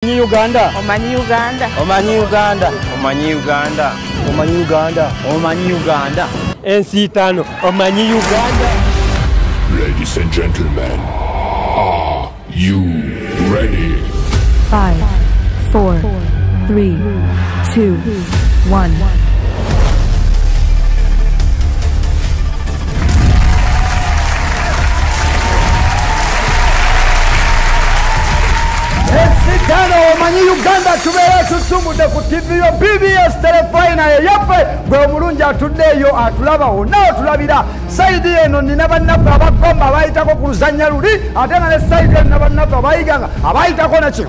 Uganda. Omanyi Uganda. Omanyi Uganda. Omanyi Uganda. Omanyi Uganda. Omanyi Uganda. Ensi ttaano. Omanyi Uganda. Ladies and gentlemen, are you ready? 5, 4, 3, 2, 1. Ensi ttaano omanyi Uganda tubeera tusumbudde ku TV yo BBS Terefayina eyaffe. Gwe omulungi atudde eyo atulaba wonna otulabira. Side eno nina bannaffe abagomba abayitako ku luzannya luli, ate nga ne side eno nina bannaffe abayiganga abayitako neki.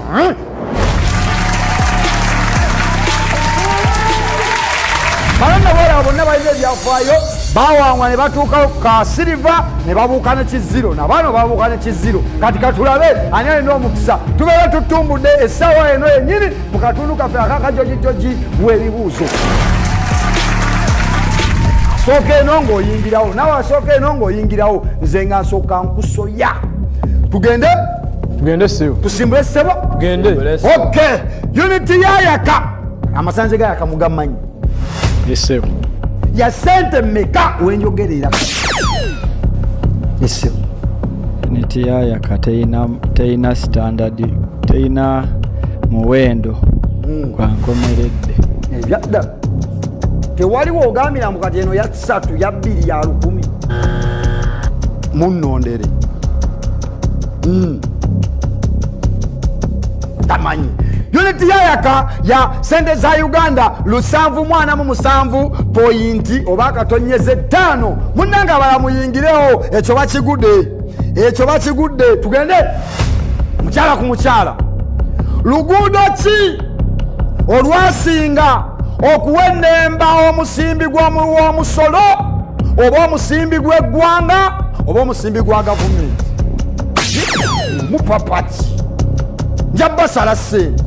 Bano nno boolaba bonna balina ebyafaayo, bawangwa ne batuuka ka siliva ne babuuka ne kiziro, na bano babuuka ne kiziro. Kati katulabe ani alina omukisa. Tubeera tutumbudde essaawa eno yennyini mu katundu kaffe akakajojijoji w'ebibuuzo. Asooka eno ng'oyingirawo, naawe asooka eno ng'oyingirawo, nze nga nsooka nkusoya. Tugende? Tugende ssebo. Tusimbule ssebo? Tugende. Okay, unity yayaka. Amasanze gayaka mugamanyi. Yes, ya sente mmeka wenjogerera? Yes. Unity yayaka teyina standard, teyina muwendo gwa nkomeredde. Ebyadda tewaliwo ogambira mbu kati eno ya 3 ya 2 ya 10. Munnondere. Tamanyi. Unity yayaka ya sente za Uganda 747 pointi oba akatonyeze 5. Munnange abala muyingirewo, ekyo bakigudde. Ekyo bakigudde. Tugende mukyala ku mukyala. Luguudo ki olwasinga okuwennemba omusimbi gw'omusolo oba omusimbi gw'eggwanga oba omusimbi gwa gavumenti? Mupapati. Nja basala ssente.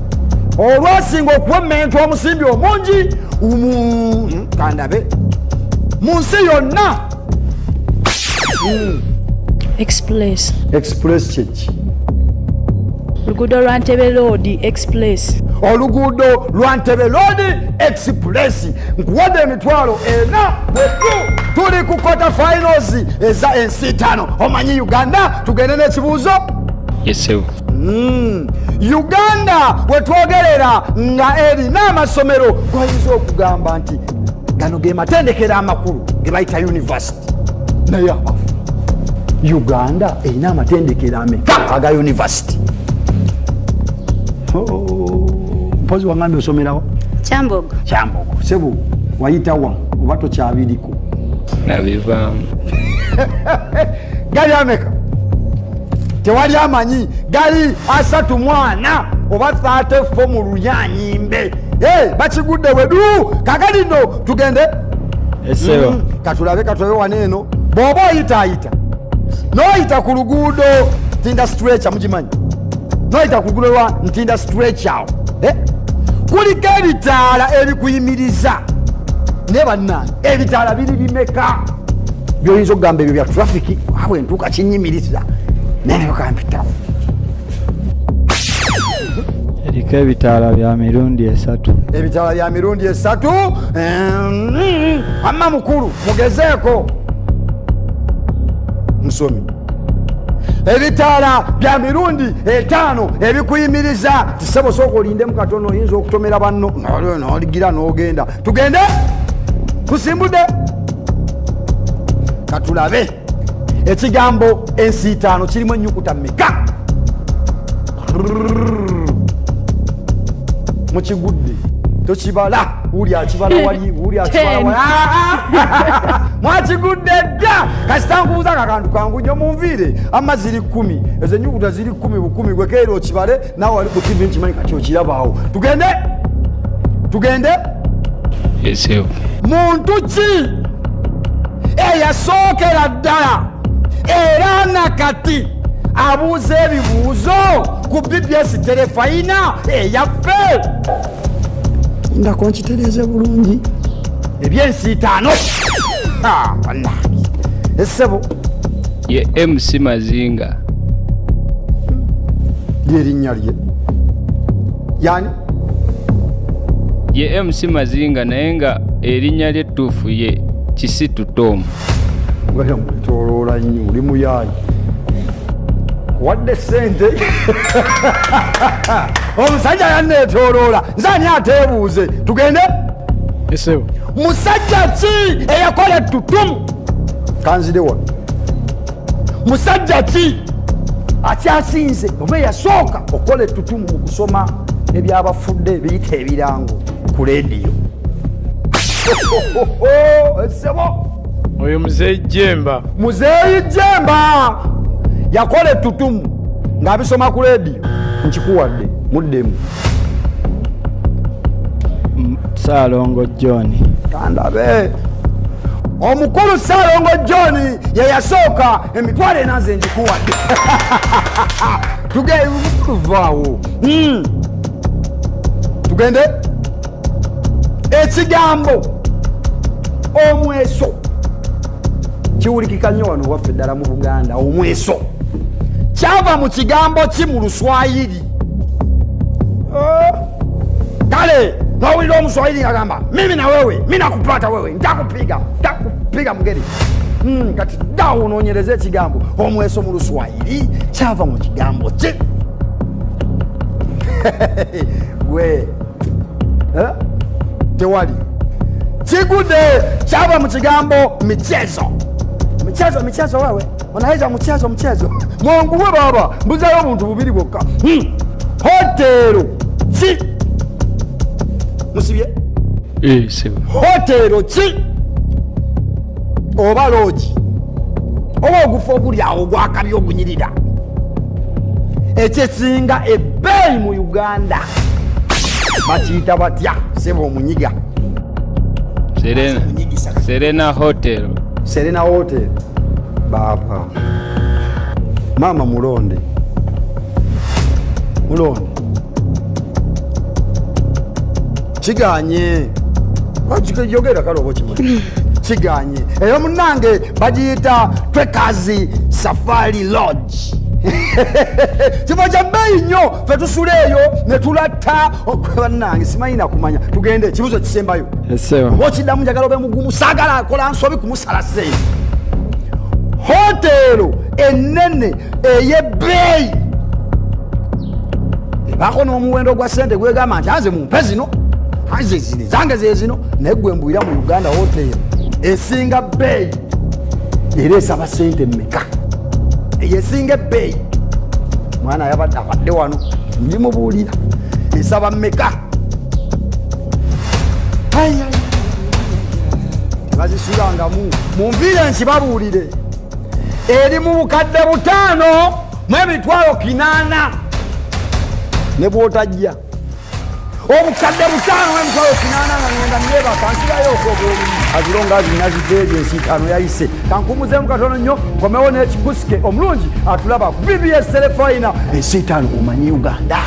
Olwasinga okuwemmenta omusimbi omungi kandabe mu nsi yonna. Express. Express kyeki? Oluguudo lwa Ntebe Road Express. Oluguudo lwa Ntebe Road Express. Nkuwadde emitwalo 4 bwetu. Tuli ku quarter finals eza ensi ttaano. Omanyi Uganda. Tugende n'ekibuuzo? Yes, sir. Uganda wetwogerera nga erina amasomero gwayinza okugamba nti gano ge matendekero amakulu ge bayita university. Naye abafu, Uganda erina amatendekero ameka aga university? Mpozi wangambye osomerawo? Kyambogo. Kyambogo. Sebo wayitawa oba tokyabiriko? Nabivaamu. Gali ameka? Tewali amanyi. Gali 34 oba 34 mu Lunyanyimbe. Bakigudde wedu. Kakati nno tugende. Esebo. Katulabe wano eno. Bw'oba oyitaayita n'oyita ku luguudo Ntinda Stretcher, mugimanyi? N'oyita ku luguudo lwa Ntinda Stretcher awo. Kuliko ebitaala ebikuyimiriza. Naye bannange ebitaala biri bimeka? By'oyinza okugamba ebyo bya traffic, awo entuuka kinnyimiriza. Naye kampitawo. Eriko ebitaala bya mirundi 3. Ebitaala bya mirundi 3. Amma mukulu mugezeeko. Musomi. Ebitaala bya mirundi 5 ebikuyimiriza. Tisebo sooka olindemu katono, oyinza okutomera banno n'oligira n'ogenda. Tugende? Tusimbudde? Katulabe. Ekigambo ensi ttaano kirimu ennyukuta mmeka? Mukigudde. Tokibala. Wuli akibala wali, wuli akibala wali. Mwakigudde dda. Kasita nkubuuza akantu kangu nnyo munviire. Amma ziri 10. Ezo ennyukuta ziri 10 bukumi. Gwe keera okibale, naawe wali ku TV nkimanyi kati okirabaawo. Tugende? Tugende? Yes, Muntu ki eyasookera ddala era nakati abuuza ebibuuzo ku BBS Terefayina eyaffe? Ndako nkitereeze bulungi. Ebyensi ttaano. Bannange. Essebo. Ye MC Mazinga. Lyerinnya lye. Yani Ye MC Mazinga naye nga erinnya lye ettuufu ye Kisitu Tom. Ngaya mwetooloola nnyo, oli muyaayi. Wadde ssente. Omusajja yanneetooloola, nze ani ateebuuze? Tugende? Esebo. Musajja ki eyakola ettutumu? Kanzire wano. Musajja ki akyasinze oba eyasooka okukola ettutumu mu kusoma ebyabafudde biyita ebirango ku leediyo? Esebo. Oyo Muzeeyi Jemba. Muzeeyi Jemba yakola ettutumu ng'abisoma ku leediyo. Nkikuwadde, muddemu. Ssaalongo John. Kandabe. Omukulu Ssaalongo John ye yasooka 400,000 nze ngikuwadde. Tugende. Tugende. Ekigambo omweso kiwulikika nnyo wano waffe ddala mu Buganda. Omweso kyava mu kigambo ki mu Luswayiri? Kale n'owulira Omuswayiri ng'agamba mimi na wewe, mi nakupata wewe, ntakupiga, ntakupiga mugeri. Kati ddawo onoonyereze ekigambo omweso mu Luswayiri kyava mu kigambo ki? Gwe tewali. Kigudde kyava mu kigambo michezo. Michezo, michezo wewe. Unaweza mchezo, mchezo. Mwanguwe baba, mbuzayo omuntu bubiri bwokka. Hotelo ki? Musibye? Sebo. Hotelo ki? Oba loogi. Oba ogufo oguli awo ogwakabi ogunyirira. Ekyesinga ebbeeyi mu Uganda. Bakiyita batya? Sebo omunyiga. Serena. Serena Hotel. Serena Hotel. Baba. Mama mulonde. Mulonde. Kiganye. Yogera kale oba okimanyi. Kiganye. Eyo munnange bagiyita Twekazi Safari Lodge. Kifo kya bbeeyi nnyo, ffe tusula eyo ne tulatta. Bannange simanyi na kumanya. Tugende, ekibuuzo kisembayo. Esebo. Okiddamu njagala obe mugumu, saagala akola nsobi kumusala ssente. Hotelo ennene ey'ebbeeyi ebaako n'omuwendo gwa ssente gwegamba nti anze mumpe zino, anze zino, zange ze zino, naye gwe mbwira mu Uganda hotelo esinga bbeeyi era esaba ssente mmeka? Esinga ebbeeyi. Mwana yabadde abadde wano ndimubuulira esaba mmeka? Tebazisulangamu. Munviire nkibabuulire. Eri mu 5,000 mu 800,000 ne bw'otajja. 5,000 mu 800,000 nga ngenda nneebaka nsigayo okwogera. Azilonga zinaziteejo ensiitaano yayise. Kankumuzeemu katono nnyo nkomewo n'ekikusike omulungi atulaba ku BBS Terefayina. Ensiitaano omanyi Uganda.